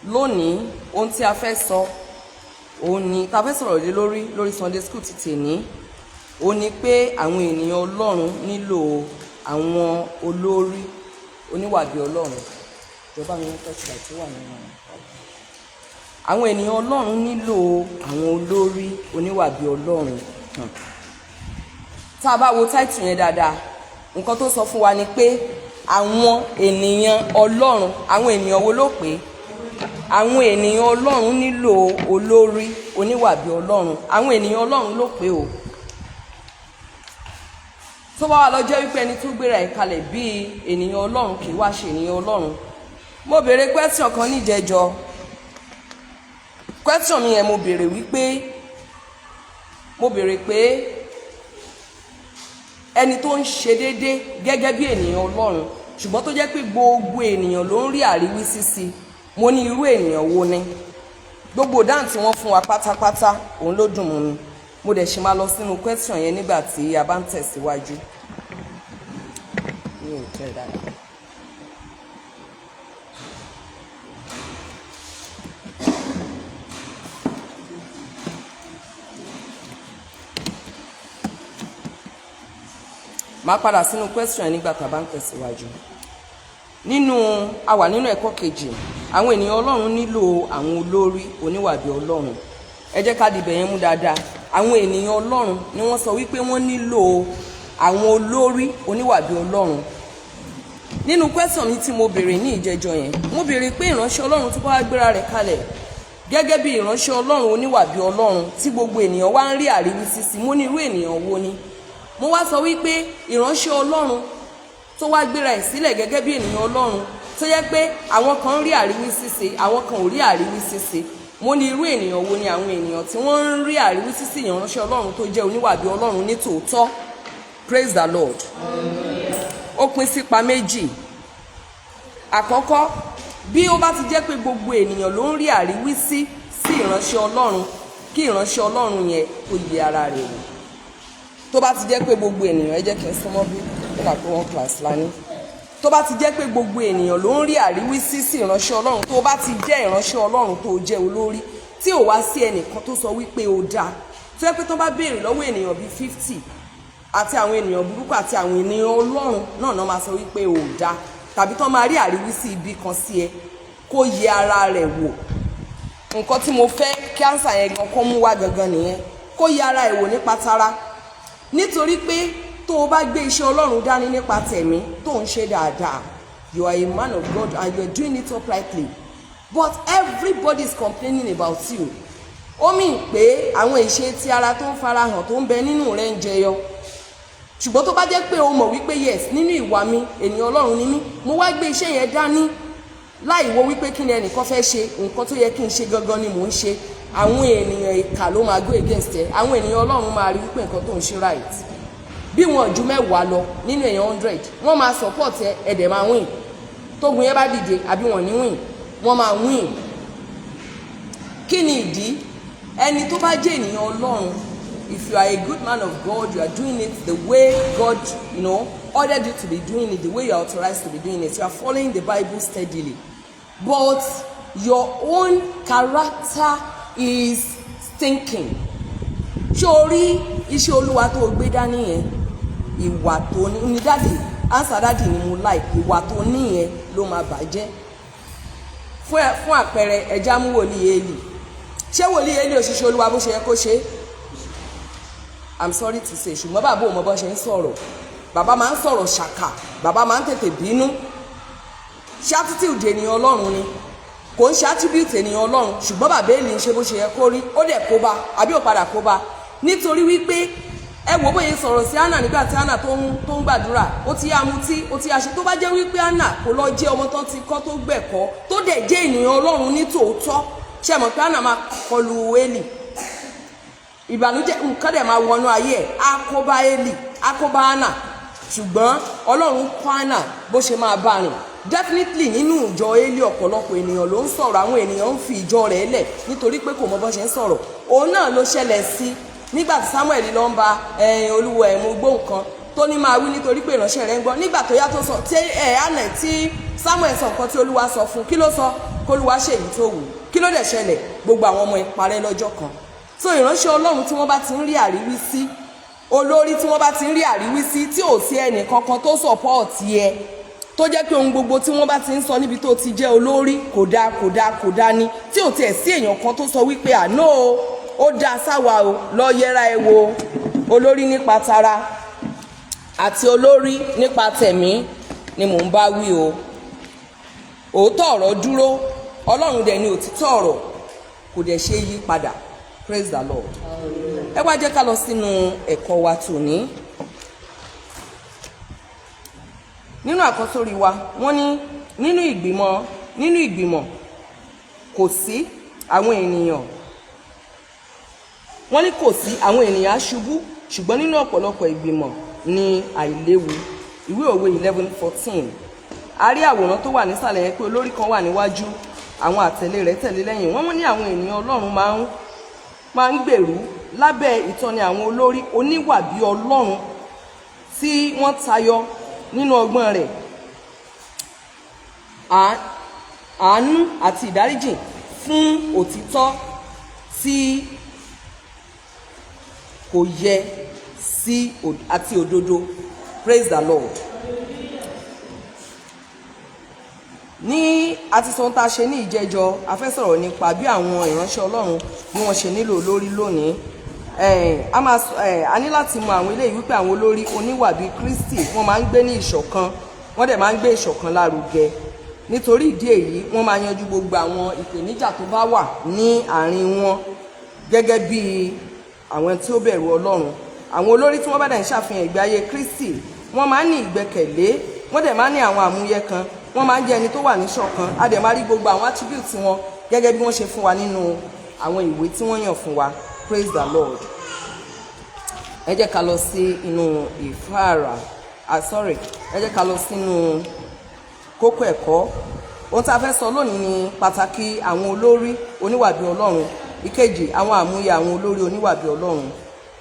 Lónìí, ohun tí a fẹ́ sọ òun ni tá a fẹ́ sọ̀rọ̀ lé lórí lórí Sunday school ti tèní, òun ni pé àwọn ènìyàn Ọlọ́run nílò àwọn olórí oníwàbí Ọlọ́run. Ìjọba mi ní torchlight tó wà nínú. Àwọn ènìyàn Ọlọ́run nílò àwọn olórí oníwàbí Ọlọ́run. Tá a bá wo title yẹn dáadáa, nǹkan tó sọ fún wa ni pé àwọn ènìyàn Ọlọ́run, àwọn ènìyàn wo ló pé? Àwọn ènìyàn Ọlọ́run nílò olórí oníwàbí Ọlọ́run. Àwọn ènìyàn Ọlọ́run ló pé o. Tó bá wà lọ́jọ́ wípé ẹni tó gbéra ẹ̀ kalẹ̀ bíi ènìyàn Ọlọ́run kì í wá ṣe ènìyàn Ọlọ́run. Mo béèrè question kan níjẹjọ. Question mi yẹn, mo béèrè wípé, mo béèrè pé ẹni tó ń ṣe déédé gẹ́gẹ́ bí ènìyàn Ọlọ́run, ṣùgbọ́n tó jẹ́ pé gbogbo ènìyàn ló ń rí àríwísí sí, mo ní irú ènìyàn wo ni? Gbogbo dáhùn tí wọ́n fún wa pátápátá, òun ló dùn mọ́ mi. Mo dẹ̀ ṣe máa lọ sínú question yẹn nígbà tí a bá ń tẹ̀síwájú. Mi ò tẹ̀ dáadáa. Máa padà sínú question yẹn nígbà tá a bá ń tẹ̀síwájú. Nínú a wà nínú ẹ̀kọ́ kejì, àwọn ènìyàn Ọlọ́run nílò àwọn olórí oníwàbí Ọlọ́run. Ẹ jẹ́ ká dibẹ̀ yẹn mú dáadáa. Àwọn ènìyàn Ọlọ́run ni wọ́n sọ wípé wọ́n nílò àwọn olórí oníwàbí Ọlọ́run. Nínú question mi tí mo béèrè ní ìjẹjọ yẹn, mo béèrè pé ìránṣẹ́ Ọlọ́run tó bá gbéra rẹ̀ kalẹ̀ gẹ́gẹ́ bí ìránṣẹ́ Ọlọ́run oníwàbí Ọlọ́run tí gbogbo ènìyàn wá ń rí àríwísí sí, mo ní irú ènìyàn wo ni? Mo wá sọ wípé ìránṣẹ́ Ọlọ́run tó wá gbéra ẹ̀ sílẹ̀ gẹ́gẹ́ bí ènìyàn Ọlọ́run, tó yẹ pé àwọn kan ń rí àríwísí sí, àwọn kan ò rí àríwísí sí, mo ní irú ènìyàn wo ni àwọn ènìyàn tí wọ́n ń rí àríwísí sí ìránṣẹ́ Ọlọ́run tó jẹ́ oníwàbí Ọlọ́run ní tòótọ́? Praise the Lord. Ó pín sípa méjì. Àkọ́kọ́, bí ó bá ti jẹ́ pé gbogbo ènìyàn ló ń rí àríwísí sí ìránṣẹ́ Ọlọ́run, kí ìránṣẹ́ Ọlọ́run yẹn kó yẹ ara rẹ̀ wò. Tó bá ti jẹ́ pé gbogbo ènìyàn, ẹ jẹ́ kí n súnmọ́ bí nígbà pé one class lání, tó bá ti jẹ́ pé gbogbo ènìyàn ló ń rí àríwísí sí ìránṣẹ́ Ọlọ́run, tó bá ti jẹ́ ìránṣẹ́ Ọlọ́run tó jẹ́ olórí, tí ò wá sí ẹnìkan tó sọ wípé ó dáa, tó yẹ pé tó bá béèrè lọ́wọ́ ènìyàn bíi 50, àti àwọn ènìyàn burúkú àti àwọn ènìyàn Ọlọ́run náà náà máa sọ wípé ò dáa, tàbí tó máa rí àríwísí ibi kan sí ẹ, kó yẹ ara rẹ̀ wò. Nǹkan tí mo fẹ́ kí answer yẹn gan kó mú wá gangan nìyẹn, kó yẹ ara ẹ̀ wò nípa tara, nítorí pé tó o bá gbé iṣẹ́ Ọlọ́run dání nípa tẹ̀mí, tó ń ṣe dáadáa, you are a man of God and you are doing it uprightly, but everybody is complaining about you, ó mì pé àwọn ìṣe ti ara tó ń farahàn tó ń bẹ nínú rẹ̀ ń jẹyọ. Ṣùgbọ́n tó bá jẹ́ pé o mọ̀ wípé yes, nínú ìwà mi, ènìyàn Ọlọ́run ni mí, mo wá gbé iṣẹ́ yẹn dání láì wo wípé kí ni ẹnìkan fẹ́ ṣe, nǹkan tó yẹ kí n ṣe gangan ni mò ń ṣe, àwọn ènìyàn ìkà ló máa go against ẹ. Àwọn ènìyàn Ọlọ́run máa rí wípé nǹkan tó ń ṣe right. Bí wọn ju 10 lọ nínú èèyàn 100, wọ́n máa support ẹ, ẹ̀dẹ̀ máa win. Tógun yẹn bá dìde, àbí wọn ní win, wọ́n máa win. Kí ni ìdí? Ẹni tó bá jẹ́ ènìyàn Ọlọ́run, if you are a good man of God, you are doing it the way God ordered you to be doing it, the way you are authorized to be doing it, you are following the Bible steadily, but your own character is stinking. Ṣé o rí iṣẹ́ Olúwa tó o gbé dání yẹn, ìwà tó ní ní daddy, answer daddy ni mo like, ìwà tó ní yẹn ló máa bàjẹ́. Fún àpẹẹrẹ, ẹja mú wòlíì Élì. Ṣé wòlíì Élì òṣìṣẹ́ Olúwa bó ṣe yẹ kó ṣe? I'm sorry to say, ṣùgbọ́n bàbá ò mọ bó ṣe ń sọ̀rọ̀. Bàbá máa ń sọ̀rọ̀ ṣàkà, bàbá máa ń tètè bínú. Ṣé attitude ènìyàn Ọlọ́run ni? Kò ń ṣe attribute ènìyàn Ọlọ́run. Ṣùgbọ́n bàbá Élì ń ṣe bó ṣe yẹ kó rí, ó dẹ̀ kó bá, àbí ò padà kó bá? Nítorí wípé ẹ wò bóyá sọ̀rọ̀ sí Anna nígbà tí Anna tó ń gbàdúrà, ó ti yá mutí, ó ti yá ṣe. Tó bá jẹ́ wípé Anna kò lọ jẹ́ ọmọ tó ti kọ́, tó gbẹ̀kọ́, tó dẹ̀ jẹ́ ènìyàn Ọlọ́run ní tòótọ́, ṣe mọ̀ pé Anna máa kọlu Élì, ìbànújẹ́ nǹkan dẹ̀ máa wọnú ayé ẹ̀, á kó bá Élì, á kó bá Anna. Ṣùgbọ́n Ọlọ́run kọ́ Anna bó ṣe máa bá rìn. Definitely, nínú ìjọ Élì, ọ̀pọ̀lọpọ̀ ènìyàn ló ń sọ̀rọ̀, àwọn ènìyàn ń fi ìjọ rẹ̀ lẹ̀ nítorí pé kò mọ bó ṣe ń sọ̀rọ̀. Òun náà ló ṣẹlẹ̀ sí nígbà tí Samuel lọ ń ba ẹ̀yìn Olúwa ẹ̀ mú gbó nǹkan tó ní máa wí, nítorí pé ìránṣẹ́ rẹ̀ ń gbọ́. Nígbà tó yá, tó sọ tí ẹ̀ àná tí Samuel sọ nǹkan tí Olúwa sọ fún, kí ló sọ? Kólúwa ṣe èyí tó wù. Kí ló dẹ̀ ṣẹlẹ̀? Gbogbo àwọn ọmọ ìparẹ́ lọ́jọ́ kan. So ìránṣẹ́ Ọlọ́run tí wọ́n bá ti ń rí àríwísí, olórí tí wọ́n bá ti ń rí àríwísí, tí ò sí ẹnì kankan tó support ẹ, tó jẹ́ pé ohun gbogbo tí wọ́n bá ti ń sọ níbi tó ti jẹ́ olórí, kò dáa, kò dáa, kò dáa ni, tí ò tiẹ̀ sí èèyàn kan tó sọ wípé àná o, ó dáa sáwa o, lọ yẹra ẹ wo. Olórí nípa tara àti olórí nípa tẹ̀mí ni mò ń bá wí o. Òótọ́ ọ̀rọ̀ dúró. Ọlọ́run dẹ̀ ni òtítọ́ ọ̀rọ̀, kò dẹ̀ ṣe é yí padà. Praise the Lord. Ẹ wá jẹ́ ká lọ sínú ẹ̀kọ́ wa tòní. Nínú àkọ́sórí wa, wọ́n ní nínú ìgbìmọ̀ kò sí àwọn ènìyàn, wọ́n ní kò sí àwọn ènìyàn á ṣubú, ṣùgbọ́n nínú ọ̀pọ̀lọpọ̀ ìgbìmọ̀ ní àìléwu. Ìwé Òwe 11:14. A rí àwòrán tó wà nísàlẹ̀ yẹn pé olórí kan wà níwájú, àwọn àtẹ̀lé rẹ̀ tẹ̀lé lẹ́yìn. Wọ́n ní àwọn ènìyàn Ọlọ́run máa ń gbèrú lábẹ́ ìtọ́ni àwọn olórí oníwà bí Ọlọ́run tí wọ́n tayọ nínú ọgbọ́n rẹ̀, àánú àti ìdáríjìn fún òtítọ́ tí kò yẹ sí àti òdodo. Praise the Lord. Ní àti sọ ohun tá a ṣe ní ìjẹjọ, a fẹ́ sọ̀rọ̀ nípa bí àwọn ìránṣẹ́ Ọlọ́run bí wọ́n ṣe nílò olórí lónìí. A ní láti mọ àwọn eléyìí wípé àwọn olórí oníwà bíi Kristi, wọ́n máa ń gbé ní ìṣọ̀kan, wọ́n dẹ̀ máa ń gbé ìṣọ̀kan lárugẹ. Nítorí ìdí èyí, wọ́n máa yanjú gbogbo àwọn ìpèníjà tó bá wà ní àárín wọn gẹ́gẹ́ bí àwọn tí ó bẹ̀rù Ọlọ́run. Àwọn olórí tí wọ́n bá dẹ̀ ń ṣàfihàn ìgbé ayé Kristi, wọ́n máa ń ní ìgbẹ́kẹ̀lé, wọ́n dẹ̀ máa ń ní àwọn àmúyẹ kan, wọ́n máa ń jẹ́ ẹni tó wà níṣọ̀kan. A dẹ̀ máa rí gbogbo àwọn attributes wọn gẹ́gẹ́ bí wọ́n ṣe fún wa nínú àwọn ìwé tí wọ́n yàn fún wa. Praise the Lord. Ẹ jẹ́ ká lọ sí inú ìfáàrà, ah sorry, ẹ jẹ́ ká lọ sínú kókó ẹ̀kọ́. Ohun tí a fẹ́ sọ lónìí ni pàtàkì àwọn olórí oníwàbí Ọlọ́run. Ìkejì, àwọn àmúyẹ àwọn olórí oníwàbí Ọlọ́run.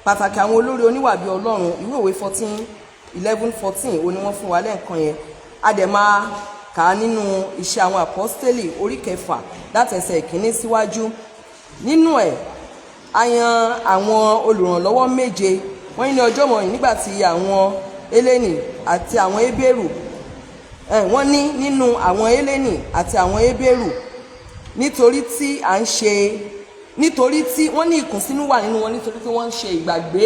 Pàtàkì àwọn olórí oníwàbí Ọlọ́run. Ìwé Òwe 14, 11:14 ó ní wọ́n fún wa lẹ́ẹ̀kan yẹn. A dẹ̀ máa kà á nínú Iṣẹ́ Àwọn Àpọ́stélì orí 6 láti ẹsẹ̀ 1 síwájú. Nínú ẹ̀, a yan àwọn olùrànlọ́wọ́ méje. Wọ́n ní ọjọ́ wọ̀nyí, nígbà tí àwọn Hélénì àti àwọn Hébérù, wọ́n ní nínú àwọn Hélénì àti àwọn Hébérù, nítorí tí à ń ṣe, nítorí tí wọ́n ní ìkùnsínú wà nínú wọn, nítorí tí wọ́n ń ṣe ìgbàgbé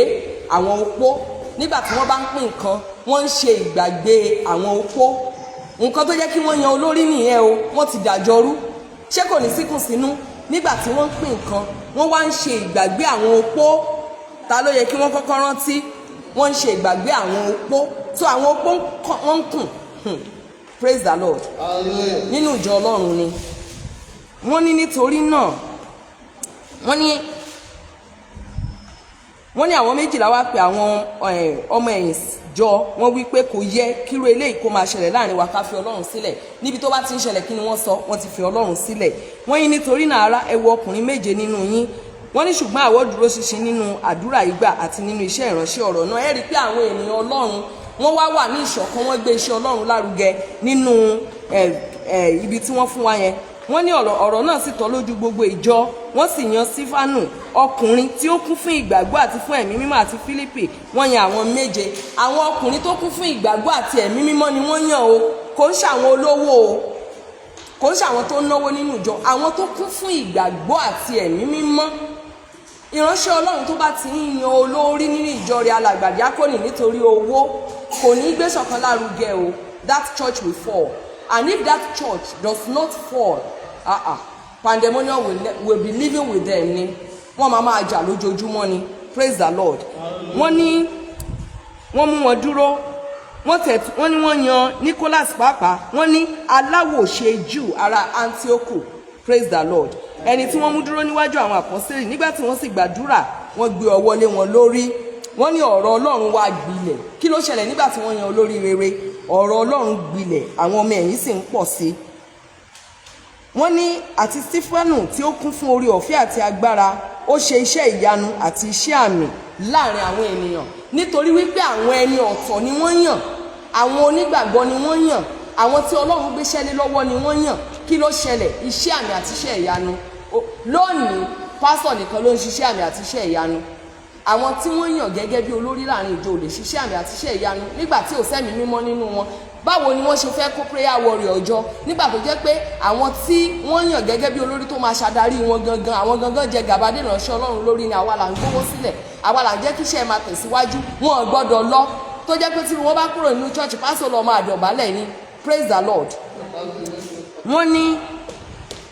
àwọn opó nígbà tí wọ́n bá ń pín nǹkan. Wọ́n ń ṣe ìgbàgbé àwọn opó. Nǹkan tó jẹ́ kí wọ́n yan olórí nìyẹn o. Wọ́n ti dàjọrú. Ṣé kò ní síkùnsínú nígbà tí wọ́n ń pín nǹkan? Wọ́n wá ń ṣe ìgbàgbé àwọn opó. Ta ló yẹ kí wọ́n kọ́kọ́ rántí? Wọ́n ń ṣe ìgbàgbé àwọn opó tó àwọn opó wọ́n ń kùn. Praise the Lord. Nínú ìjọ Ọlọ́run ni wọ́n ní. Nítorí náà, wọ́n ní àwọn 12 wá pé àwọn ọmọ ẹ̀yìn jọ. Wọ́n wí pé kò yẹ kírú eléyìí kó máa ṣẹlẹ̀ láàrin wa, ká fi Ọlọ́run sílẹ̀. Níbi tó bá ti ń ṣẹlẹ̀, kí ni wọ́n sọ? Wọ́n ti fi Ọlọ́run sílẹ̀. Wọ́n yín, nítorí náà ará, ẹ wo ọkùnrin méje nínú yín. Wọ́n ní ṣùgbọ́n àwọ̀ dúró ṣinṣin nínú àdúrà ìgbà àti nínú iṣẹ́ ìránṣẹ́ ọ̀rọ̀ náà. Ẹ rí i pé àwọn ènìyàn Ọlọ́run, wọ́n wá wà ní ìṣọ̀kan, wọ́n gbé iṣẹ́ Ọlọ́run lárugẹ nínú ẹ ẹ ibi tí wọ́n fún wa yẹn. Wọ́n ní ọ̀rọ̀ náà sì tọ́ lójú gbogbo ìjọ. Wọ́n sì yan Sífánù, ọkùnrin tí ó kún fún ìgbàgbọ́ àti fún Ẹ̀mí Mímọ́, àti Fílípì. Wọ́n yan àwọn méje. Àwọn ọkùnrin tó kún fún ìgbàgbọ́ àti Ẹ̀mí Mímọ́ ni wọ́n yàn o. Kò ń ṣàwọn olówó o, kò ń ṣàwọn tó náwó nínú ìjọ. Àwọn tó kún fún ìgbàgbọ́ àti Ẹ̀mí Mímọ́. Ìránṣẹ́ Ọlọ́run tó bá ti ń yan olórí nínú ìjọ rẹ̀, alàgbà, díákónì, nítorí owó, kò ní gbé ṣọ̀kan lárugẹ o. That church will fall, and if that church does not fall, ah ah, pandemonium will be living with them ni. Wọ́n máa máa jà lójoojúmọ́ ni. Praise the Lord. Wọ́n ní wọ́n mú wọn dúró. Wọ́n tẹ̀, wọ́n ní wọ́n yan Nicholas pàápàá, wọ́n ní aláwòṣe Júù ará Antioch. Praise the Lord. Ẹni tí wọ́n mú dúró níwájú àwọn àpọ́sítélì. Nígbà tí wọ́n sì gbàdúrà, wọ́n gbé ọwọ́ lé wọn lórí. Wọ́n ní ọ̀rọ̀ Ọlọ́run wá gbilẹ̀. Kí ló ṣẹlẹ̀ nígbà tí wọ́n yan olórí rere? Ọ̀rọ̀ Ọlọ́run gbilẹ̀, àwọn ọmọ ẹ̀yìn sì ń pọ̀ sí i. Wọ́n ní àti Stefanu, tí ó kún fún orí ọ̀fẹ́ àti agbára, ó ṣe iṣẹ́ ìyanu àti iṣẹ́ àmì láàrin àwọn ènìyàn, nítorí wípé àwọn ẹni ọ̀tọ̀ ni wọ́n yàn, àwọn onígbàgbọ́ ni wọ́n yàn, àwọn tí Ọlọ́run gbéṣẹ́ lé lọ́wọ́ ni wọ́n yàn. Kí ló ṣẹlẹ̀? Iṣẹ́ àmì àti iṣẹ́ ìyanu. Lónìí, pásítọ̀ nìkan ló ń ṣiṣẹ́ àmì àti iṣẹ́ ìyanu. Àwọn tí wọ́n yàn gẹ́gẹ́ bí olórí láàrin ìjọ ò lè ṣiṣẹ́ àmì àti iṣẹ́ ìyanu nígbà tí ò sẹ́mi mímọ́ nínú wọn. Báwo ni wọ́n ṣe fẹ́ kó prayer warrior jọ nígbà tó jẹ́ pé àwọn tí wọ́n yàn gẹ́gẹ́ bí olórí tó máa ṣàdarí wọn gangan, àwọn gangan jẹ gàba dé ìránṣẹ́ Ọlọ́run lórí ni? Àwa là ń gbówó sílẹ̀, àwa là ń jẹ́ kíṣẹ́ máa tẹ̀síwájú. Wọn ò gbọ́dọ̀ lọ. Tó jẹ́ pé tí wọ́n bá kúrò nínú church, pásítọ̀ lọ máa dọ̀bálẹ̀ ni. Praise the Lord. Wọ́n ní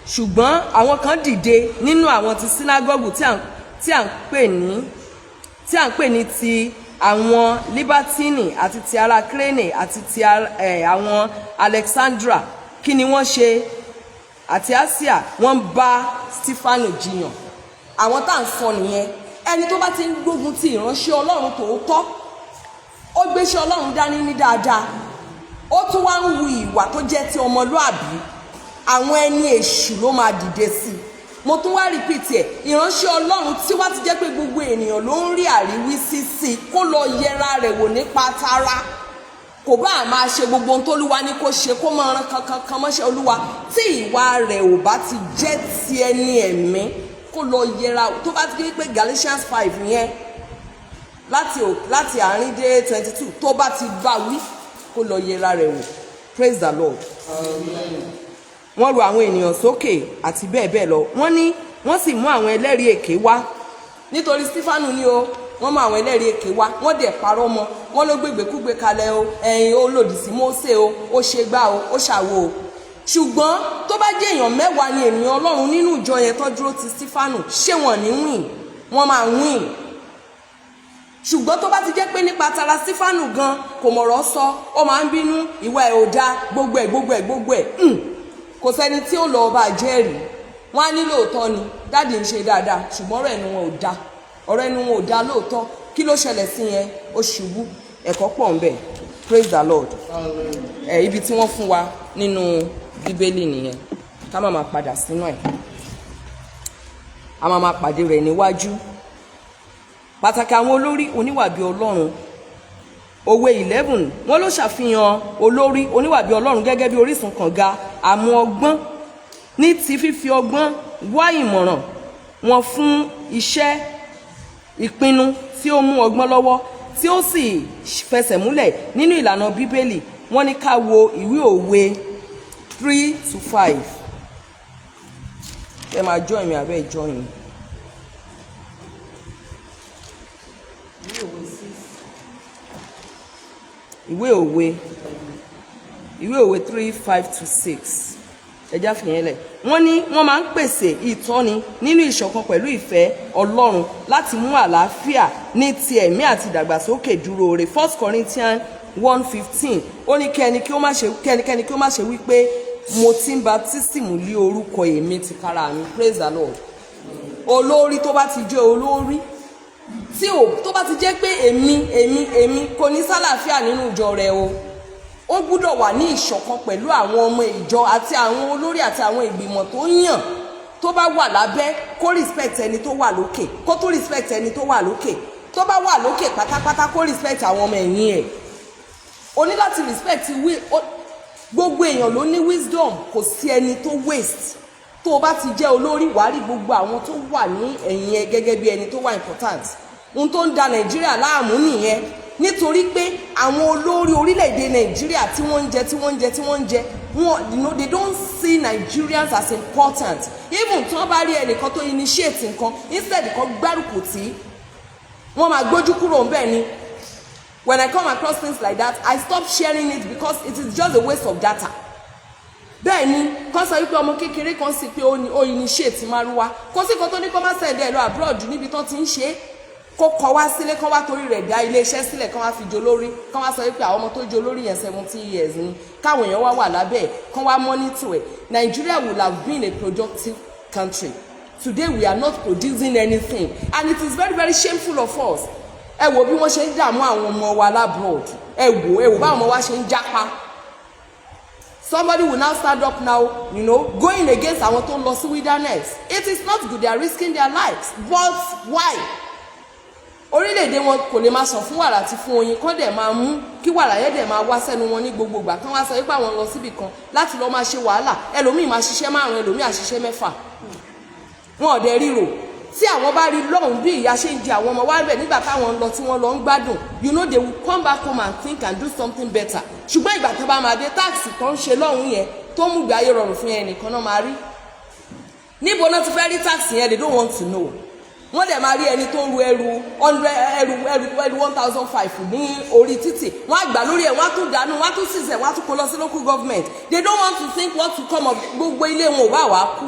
ṣùgbọ́n àwọn kan dìde nínú àwọn ti sínágọ́gù tí à ń pè ní ti àwọn Libertini àti ti ará Crene àti ti àwọn Alexandra. Kí ni wọ́n ṣe? Àti Asia. Wọ́n ń bá Stefano jiyàn. Àwọn tá à ń sọ nìyẹn. Ẹni tó bá ti ń gbógun ti ìránṣẹ́ Ọlọ́run tòótọ́, ó gbéṣẹ́ Ọlọ́run dání ní dáadáa, ó tún wá ń hu ìwà tó jẹ́ ti ọmọlúàbí, àwọn ẹni èṣù ló máa dìde sí i. Mo tún wá repeat ẹ̀: ìránṣẹ́ Ọlọ́run tí wá ti jẹ́ pé gbogbo ènìyàn ló ń rí àríwísí sí i, kó lọ yẹra rẹ̀ wò nípa tara. Kò bá a máa ṣe gbogbo ohun tólúwa ní kó ṣe, kó máa ran kankan kan mọ́ṣẹ́ Olúwa, tí ìwà rẹ̀ ò bá ti jẹ́ ti ẹni ẹ̀mí, kó lọ yẹra. Tó bá ti pé Galatians 5 yẹn láti àárín dé 22, tó bá ti bá wí, kó lọ yẹra rẹ̀ wò. Praise the Lord. Wọ́n ru àwọn ènìyàn sókè àti bẹ́ẹ̀ bẹ́ẹ̀ lọ. Wọ́n ní wọ́n sì mú àwọn ẹlẹ́rìí èké wá nítorí Stefanu ní o. Wọ́n mú àwọn ẹlẹ́rìí èké wá, wọ́n dẹ̀ parọ́ mọ́. Wọ́n ló gbégbékúgbé kalẹ̀ o, ẹ̀yìn ó lòdì sí Mósè o, ó ṣe gbá o, ó ṣàwo o. Ṣùgbọ́n tó bá jẹ́ èèyàn 10 ni ènìyàn Ọlọ́run nínú ìjọ yẹn tó dúró ti Stefanu, ṣé wọ́n ní win? Wọ́n máa win. Ṣùgbọ́n tó bá ti jẹ́ pé nípa tara Stefanu gan, kò mọ̀rọ̀ sọ, ó máa ń bínú, ìwà ẹ̀ ò dáa, gbogbo ẹ̀, gbogbo ẹ̀, gbogbo ẹ̀, kò sẹ́ni tí ó lọ ọba jẹ́rìí. Wọ́n á ní lóòótọ́ ni daddy ń ṣe dáadáa, ṣùgbọ́n ọ̀rọ̀ ẹnu wọn ò dáa, ọ̀rọ̀ ẹnu wọn ò dáa lóòótọ́. Kí ló ṣẹlẹ̀ sí yẹn? Ó ṣubú. Ẹ̀kọ́ pọ̀ ń bẹ. Praise the Lord. Ẹ̀ ibi tí wọ́n fún wa nínú Bíbélì nìyẹn. Ká má máa padà sínú ẹ̀, a máa máa pàdé rẹ̀ níwájú. Pàtàkì àwọn olórí oníwàbí Ọlọ́run. Òwe 11, wọ́n ló ṣàfihàn olórí oníwàbí Ọlọ́run gẹ́gẹ́ bí orísun kànga àmú ọgbọ́n ní ti fífi ọgbọ́n wá ìmọ̀ràn wọn fún iṣẹ́ ìpinnu tí ó mú ọgbọ́n lọ́wọ́, tí ó sì fẹsẹ̀ múlẹ̀ nínú ìlànà Bíbélì. Wọ́n ní ká wo ìwé Òwe 3 to 5. Ẹ máa join mi àbẹ́ join mi. Ìwé Òwe 6. Ìwé Òwe, ìwé Òwe 3:5 to 6. Ẹjá fìyẹn lẹ̀. Wọ́n ní wọ́n máa ń pèsè ìtọ́ni nínú ìṣọ̀kan pẹ̀lú ìfẹ́ Ọlọ́run láti mú àlàáfíà ní ti ẹ̀mí àti ìdàgbàsókè dúró re. 1 Corinthians 1:15, ó ní kí ẹni kí ó má ṣe kí ẹnikẹ́ni kí ó má ṣe wí pé mo ti ń baptism lé orúkọ èmi tìkára mi. Praise the Lord. Olórí tó bá ti jẹ́ olórí tí ò tó bá ti jẹ́ pé èmi, èmi, èmi, kò ní sálàáfíà nínú ìjọ rẹ o. Ó gbúdọ̀ wà ní ìṣọ̀kan pẹ̀lú àwọn ọmọ ìjọ àti àwọn olórí àti àwọn ìgbìmọ̀ tó yàn tó bá wà lábẹ́. Kó respect ẹni tó wà lókè, kó tó respect ẹni tó wà lókè, tó bá wà lókè pátápátá, kó respect àwọn ọmọ ẹ̀yìn ẹ̀. O ní láti respect gbogbo èèyàn ló ní wisdom, kò sí ẹni tó waste. Tó o bá ti jẹ́ olórí, wàá rí gbogbo àwọn tó wà ní ẹ̀yìn ẹ gẹ́gẹ́ bí ẹni tó wà important. Ohun tó ń da Nàìjíríà láàmú nìyẹn, nítorí pé àwọn olórí orílẹ̀-èdè Nàìjíríà tí wọ́n ń jẹ, tí wọ́n ń jẹ, tí wọ́n ń jẹ wọn, they don't see Nigerians as important. Even tí wọ́n bá rí ẹnìkan tó initiate nǹkan, instead kan gbárùkù tí wọ́n máa gbójú kúrò ń bẹ̀ ni. When I come across things like that, I stop sharing it because it is just a waste of data. Bẹ́ẹ̀ ni kán sọ wípé ọmọ kékeré kan sì pé ó ní ó initiate márúwá, kó sì kan tó ní kó má send ẹ̀ lọ abroad níbi tó ti ń ṣe é, kó kọ wá sílé, kán wá torí rẹ̀ dá iléeṣẹ́ sílẹ̀, kán wá fi jolórí, kán wá sọ wípé àwọn ọmọ tó jolórí yẹn 17 years ni, káwọn èèyàn wá wà lábẹ́ ẹ̀, kán wá monitor ẹ̀. Nigeria will have been a productive country. Today we are not producing anything, and it is very, very shameful of us. Ẹ wo bí wọ́n ṣe ń dààmú àwọn ọmọ wa l'abroad. Ẹ wò báwọn ọmọ wa ṣe ń jápa. Somebody will now stand up now, going against àwọn tó ń lọ sí wilderness. It is not good. They are risking their lives, but why? Orílẹ̀-èdè wọn kò lè máa sàn fún wàrà àti fún oyin, kán dẹ̀ máa mú kí wàrà yẹn dẹ̀ máa wá sẹ́nu wọn ní gbogbo ìgbà, kán wá sọ wípé àwọn lọ síbì kan láti lọ́ọ́ máa ṣe wàhálà. Ẹlòmíì máa ṣiṣẹ́ márùn-ún, ẹlòmíì á ṣiṣẹ́ mẹ́fà. Wọn ò dẹ̀ ríro tí àwọn bá rí lọ́hùn bí ìyà ṣe ń jẹ àwọn ọmọ wa bẹ̀ nígbà táwọn ń lọ tí wọ́n lọ ń gbádùn. They will come back home and think and do something better. Ṣùgbọ́n ìgbà tó bá máa dé, tax tó ń ṣe lọ́hùn yẹn tó mú ìgbé ayé rọrùn fún yẹn nìkan náà máa rí. Níbo náà ti fẹ́ rí tax yẹn? They don't want to know. Wọ́n dẹ̀ máa rí ẹni tó ń ru ẹrù 100, ẹrù 1,500 ní orí títì, wọ́n á gbà lórí ẹ̀, wọ́n á tún dànù, wọ́n á tún sísẹ̀, wọ́n á tún kó lọ sí local government. They don't want to think what to come of. Gbogbo ilé wọn ò bá wàá kú.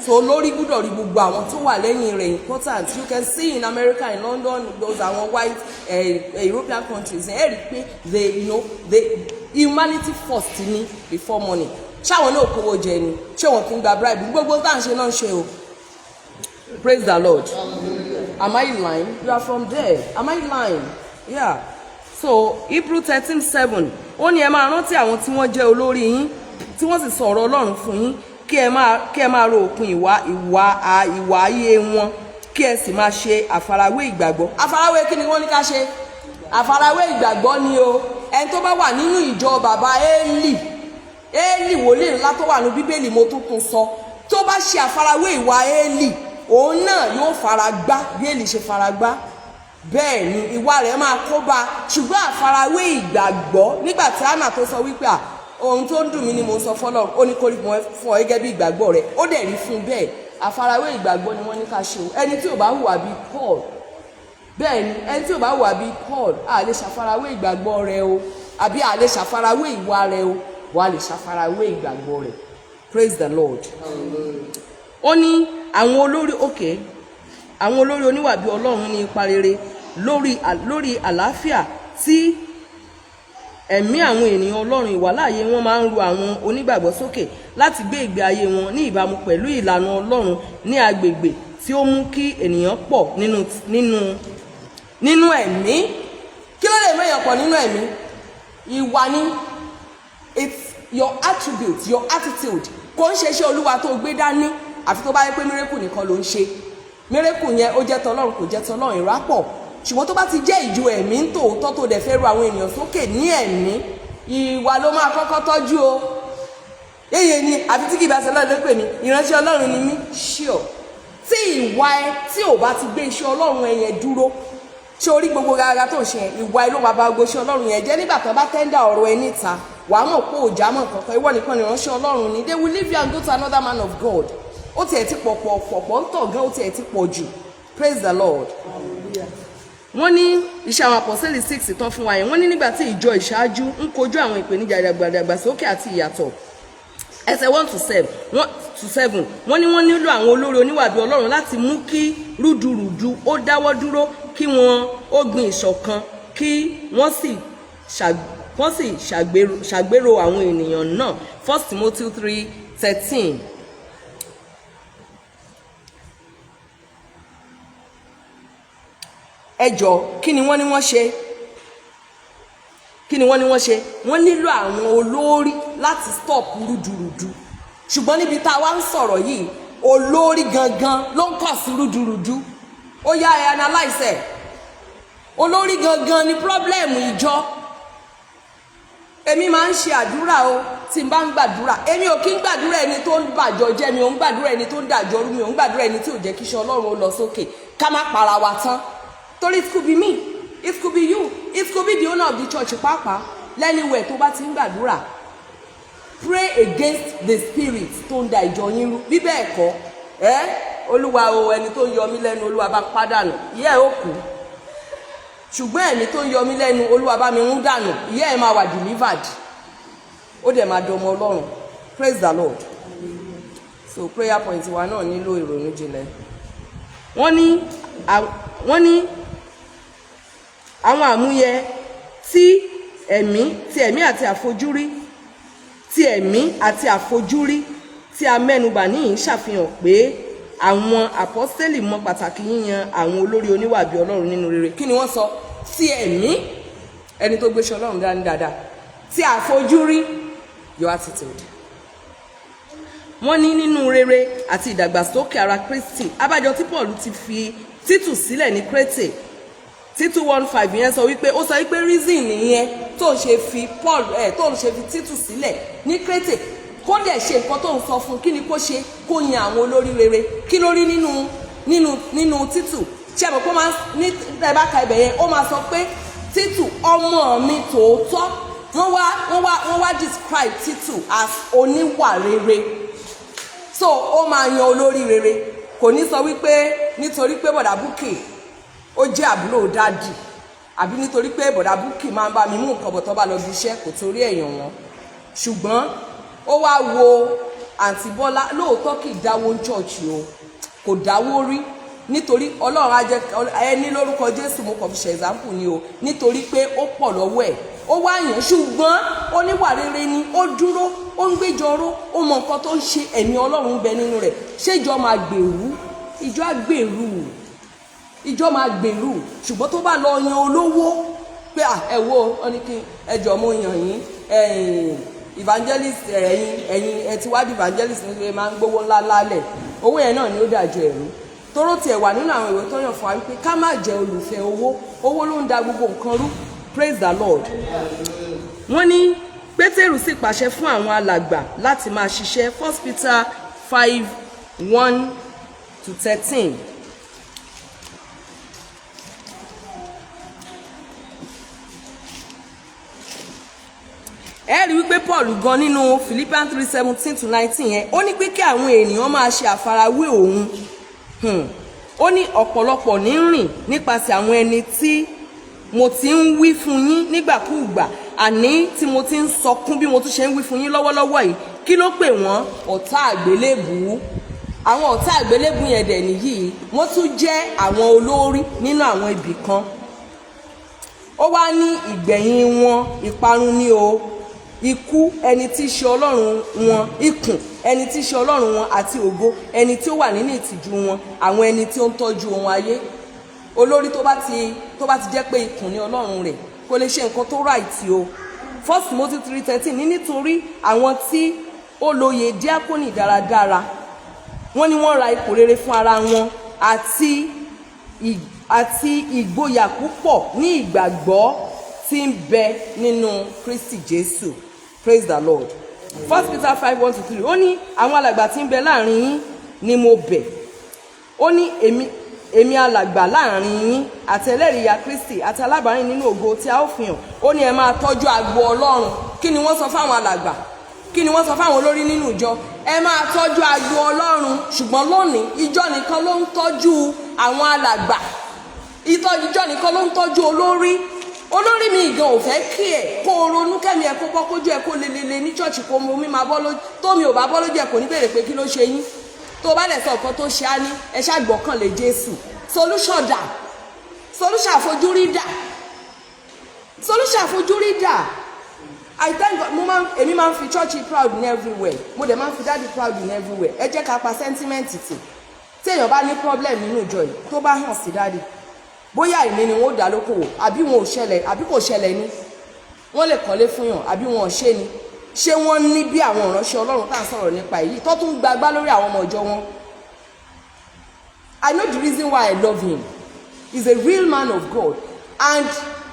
So olórí gbúdọ̀ rí gbogbo àwọn tó wà lẹ́yìn rẹ̀ important. You can see in America, in London, those àwọn white European countries, ẹ rí i pé they you know they humanity first ni before money. Ṣáwọn náà kówó jẹ ni? Ṣé wọn kì í gba bribe? Gbogbo tá à ń ṣe náà ń ṣe o. Praise the Lord. Am I lying? You are from there. Am I lying? Yeah. So Hebrew 13:7, ó ní ẹ máa rántí àwọn tí wọ́n jẹ́ olórí yín, tí wọ́n sì sọ ọ̀rọ̀ Ọlọ́run fún yín, kí ẹ máa ro òpin ìwà ayé wọn, kí ẹ sì máa ṣe àfarawé ìgbàgbọ́. Àfarawé kí ni wọ́n ní ká ṣe? Àfarawé ìgbàgbọ́ ni o. Ẹni tó bá wà nínú ìjọ bàbá Élì, Élì wòlíì ńlá tó wà ní Bíbélì, mo tún tún sọ, tó bá ṣe àfarawé ìwà Élì, òun náà yóò fara gbá bí Élì ṣe fara gbá. Bẹ́ẹ̀ ni ìwà rẹ̀ máa kó bá. Ṣùgbọ́n àfarawé ìgbàgbọ́, nígbà tí Anna tó sọ wípé, à, ohun tó ń dùn mí ni mo ń sọ fọlọ́run, ó ní kó rí fún ọ gẹ́gẹ́ bí ìgbàgbọ́ rẹ̀, ó dẹ̀ rí fún bẹ́ẹ̀. Àfarawé ìgbàgbọ́ ni wọ́n ní ká ṣe o. Ẹni tí ò bá hùwà bíi Paul, bẹ́ẹ̀ ni, ẹni tí ò bá hùwà bíi Paul, a lè ṣàfarawé ìgbàgbọ́ rẹ̀ o, àbí a lè ṣàfarawé ìwà rẹ̀ o, wà lè ṣàfarawé ìgbàgbọ́ rẹ̀. Praise the Lord. Ó ní àwọn olórí òkè, àwọn olórí oníwà bí Ọlọ́run ní ipa rere lórí àlàáfíà tí ẹ̀mí àwọn ènìyàn Ọlọ́run. Ìwàláàyè wọn máa ń ru àwọn onígbàgbọ́ sókè láti gbé ìgbé ayé wọn ní ìbámu pẹ̀lú ìlànà Ọlọ́run ní agbègbè, tí ó mú kí ènìyàn pọ̀ nínú ẹ̀mí. Kí ló lè mú èèyàn pọ̀ nínú ẹ̀mí? Ìwà ni. It's your attribute, your attitude. Kò ń ṣe iṣẹ́ Olúwa tó gbé dání, àfi tó bá yẹ pé miracle nìkan ló ń ṣe. Miracle yẹn, ó jẹ́ tọlọ́run, kò jẹ́ tọlọ́run, ìrápọ̀. Ṣùgbọ́n tó bá ti jẹ́ ìjọ ẹ̀mí ń tòótọ́, tó dẹ̀ fẹ́ ru àwọn ènìyàn sókè ní ẹ̀mí, ìwà ló máa kọ́kọ́ tọ́jú o. Yéye ni àfi tí kì í bá ṣe Ọlọ́run ló pè mí, ìránṣẹ́ Ọlọ́run ni mí. Sure, tí ìwà ẹ tí ò bá ti gbé iṣẹ́ Ọlọ́run ẹ yẹn dúró, ṣé orí gbogbo gàgà tó ń ṣe yẹn, ìwà ẹ ló máa ba gbogbo iṣẹ́ Ọlọ́run yẹn jẹ́. Nígbà tó bá tender ọ̀rọ̀ ẹ níta, wàá mọ̀ pé òjá mọ̀ kankan, ìwọ nìkan ìránṣẹ́ Ọlọ́run ni. They will leave you and go to another man of God. Ó tiẹ̀ ti pọ̀ pọ̀ pọ̀ pọ̀ ń tọ̀ gan, ó tiẹ̀ ti pọ̀ jù. Praise the Lord. Wọ́n ní Iṣẹ́ Àwọn Àpọ́sítélì 6 tán fún wa yẹn, wọ́n ní nígbà tí ìjọ ìṣáájú ń kojú àwọn ìpèníjà ìdàgbàsókè àti ìyàtọ̀, ẹsẹ̀ 1 to 7, 1 to 7, wọ́n ní wọ́n nílò àwọn olórí oníwà bí Ọlọ́run láti mú kí rúdurùdu ó dáwọ́ dúró, kí wọ́n ó gbin ìṣọ̀kan, kí wọ́n sì ṣàgbéró àwọn ènìyàn náà. First Timothy 3:13. Ẹ jọ, kí ni wọ́n ní wọ́n ṣe? Kí ni wọ́n ní wọ́n ṣe? Wọ́n nílò àwọn olórí láti stop rúdurùdu. Ṣùgbọ́n níbi tá a wá ń sọ̀rọ̀ yìí, olórí gangan ló ń kọ̀ sí rúdurùdu. Ó yá, ẹ analyse ẹ̀. Olórí gangan ni problem ìjọ. Èmi máa ń ṣe àdúrà o. Tí n bá ń gbàdúrà, èmi ò kí ń gbàdúrà ẹni tó ń bàjọ jẹ́, mi ò ń gbàdúrà ẹni tó ń dàjọ rú, mi ò ń gbàdúrà ẹni tí ò jẹ́ kí iṣẹ́ Ọlọ́run ó lọ sókè. Ká má para wa tán, torí it could be me, it could be you, it could be the owner of the church pàápàá. Lẹ́niwẹ̀ tó bá ti ń gbàdúrà, pray against the spirit tó ń da ìjọ yín rú. Bí bẹ́ẹ̀ kọ́ ẹ́, Olúwa o, ẹni tó ń yọ mí lẹ́nu, Olúwa bá pàdánù, ìyá ẹ̀ ó kú. Ṣùgbọ́n ẹ̀mí tó ń yọ mí lẹ́nu, Olúwa bá mi ń dànù, ìyá ẹ̀ máa wà delivered, ó dẹ̀ máa dọmọ Ọlọ́run. Praise the Lord. So prayer point wa náà nílò ìrònú jinlẹ̀. Wọ́n ní àwọn àmúyẹ tí ẹ̀mí àti àfojúrí, tí ẹ̀mí àti àfojúrí tí a mẹ́nubà níyìn ṣàfihàn pé àwọn àpọ́sítélì mọ pàtàkì yíyan àwọn olórí oníwà bí Ọlọ́run nínú rere. Kí ni wọ́n sọ? Tí ẹ̀mí, ẹni tó gbéṣẹ́ Ọlọ́run dání dáadáa. Tí àfojúrí, your attitude. Wọ́n ní nínú rere àti ìdàgbàsókè ara Kristi. Abájọ tí Paul ti fi Títù sílẹ̀ ní Crétè. Títù 1:5 yẹn sọ wípé, ó sọ wípé reason nìyẹn tó ń ṣe fi Paul ẹ tó ń ṣe fi Títù sílẹ̀ ní Crétè, kó dẹ̀ ṣe nǹkan tó ń sọ fún. Kí ni kó ṣe? Kó yan àwọn olórí rere. Kí ló rí nínú Títù? Ṣé àmọ́ pé ó máa ní, tẹ́ bá ka ibẹ̀ yẹn, ó máa sọ pé Títù, ọmọ mi tòótọ́. Wọ́n wá describe Títù as oníwà rere. So ó máa yan olórí rere. Kò ní sọ wípé nítorí pé bọ̀dà Búkì ó jẹ́ àbúrò daddy, àbí nítorí pé bọ̀dà Búkì máa ń bá mi mú nǹkan bọ̀ tó bá lọ bí iṣẹ́. Kò torí ẹ̀yàn wọn, ṣùgbọ́n ó wá wo àǹtí Bọ́lá. Lóòótọ́, kì í dáwó ń church o, kò dáwó rí, nítorí Ọlọ́run á jẹ́ ẹni lórúkọ Jésù. Mo kàn fi ṣe example ni o. Nítorí pé ó pọ̀ lọ́wọ́ ẹ̀, ó wá yàn, ṣùgbọ́n oníwà rere ni. Ó dúró, ó ń gbéjọró, ó mọ nǹkan tó ń ṣe. Ẹ̀mí Ọlọ́run ń bẹ nínú rẹ̀. Ṣé ìjọ máa gbèrú? Ìjọ á gbèrú, ìjọ máa gbèrú. Ṣùgbọ́n tó bá lọ yan olówó pé à, ẹ wo, ọ ní kí ẹjọ́ mo yàn yín, ẹ̀yìn evangelist, ẹ̀yin ẹ ti wá di evangelist, nítorí máa ń gbówó ńlá lálẹ̀, owó yẹn náà ni ó dàjọ ẹ̀rú. Toró tiẹ̀ wà nínú àwọn ìwé tó yàn fún wa wípé ká má jẹ́ olùfẹ́ owó. Owó ló ń da gbogbo nǹkan rú. Praise the Lord. Wọ́n ní Pétérù sì pàṣẹ fún àwọn alàgbà láti máa ṣiṣẹ́. First Peter 5:1 to 13. Ẹ rí wípé Paul gan nínú Philippians 3:17 to 19 yẹn, ó ní pé kí àwọn ènìyàn máa ṣe àfarawé òun. Ó ní ọ̀pọ̀lọpọ̀ ní rìn nípasẹ̀ àwọn ẹni tí mo ti ń wí fún yín nígbàkúùgbà, àní tí mo ti ń sọkún bí mo tún ṣe ń wí fún yín lọ́wọ́lọ́wọ́ yìí. Kí ló pè wọ́n? Ọ̀tá àgbélébùú. Àwọn ọ̀tá àgbélébùú yẹn dẹ̀ nìyí, wọ́n tún jẹ́ àwọn olórí nínú àwọn ibì kan. Ó wá ní ìgbẹ̀yìn wọn, ìparun ni o, ikú ẹni tí í ṣe ọlọ́run wọn, ikùn ẹni tí í ṣe ọlọ́run wọn, àti ògo ẹni tí ó wà nínú ìtìjú wọn, àwọn ẹni tí ó ń tọ́jú ohun ayé. Olórí tó bá ti jẹ́ pé ikùn ní ọlọ́run rẹ̀, kò lè ṣe nǹkan tó right o. First Timothy 3:13 ní nítorí àwọn tí ó lóye díákónì dáradára, wọ́n ní wọ́n ra ipò rere fún ara wọn àti ìgboyà púpọ̀ ní ìgbàgbọ́ tí ń bẹ nínú Kristi Jésù. Praise the Lord. First Peter 5:1 to 3, ó ní àwọn alàgbà tí ń bẹ láàrin yín ni mo bẹ̀. Ó ní èmi alàgbà láàrin yín, àti ẹlẹ́rìí ìyà Kristi, àti alábàárìn nínú ògo tí a ó fi hàn. Ó ní ẹ máa tọ́jú agbo Ọlọ́run. Kí ni wọ́n sọ fáwọn alàgbà? Kí ni wọ́n sọ fáwọn olórí nínú ìjọ? Ẹ máa tọ́jú agbo Ọlọ́run. Ṣùgbọ́n lónìí, ìjọ nìkan ló ń tọ́jú àwọn alàgbà, ìjọ nìkan ló ń tọ́jú olórí. Olórí mi gan ò fẹ́ kí ẹ̀ kó o ronú kẹ́mi ẹ̀ kó bọ́ kójú ẹ̀ kó lelele ní church, kó omi máa bọ́ lójú. Tómi ò bá bọ́ lójú ẹ̀, kò ní béèrè pé kí ló ṣe yín. Tó o bá lẹ̀ sọ nǹkan tó ṣe, á ní ẹ ṣàgbọ́kànlé Jésù. Solution dà? Solution àfojúrí dà? Solution àfojúrí dà? I thank God. Mo máa ń èmi máa ń fi church proud in everywhere. Mo dẹ̀ máa ń fi daddy proud in everywhere. Ẹ jẹ́ ká pa sentiment tì. Tí èèyàn bá ní problem nínú ìjọ yìí, tó bá hàn sí daddy, bóyá èmi ni wọn ó dá lókòwò, àbí wọn ò ṣẹlẹ̀, àbí kò ṣẹlẹ̀ ni, wọ́n lè kọ́lé fún yàn, àbí wọn ò ṣe ni. Ṣé wọ́n ní bí àwọn ìránṣẹ́ Ọlọ́run tá à ń sọ̀rọ̀ nípa èyí tó tún gbagbá lórí àwọn ọmọ ìjọ wọn? I know the reason why I love him. He's a real man of God, and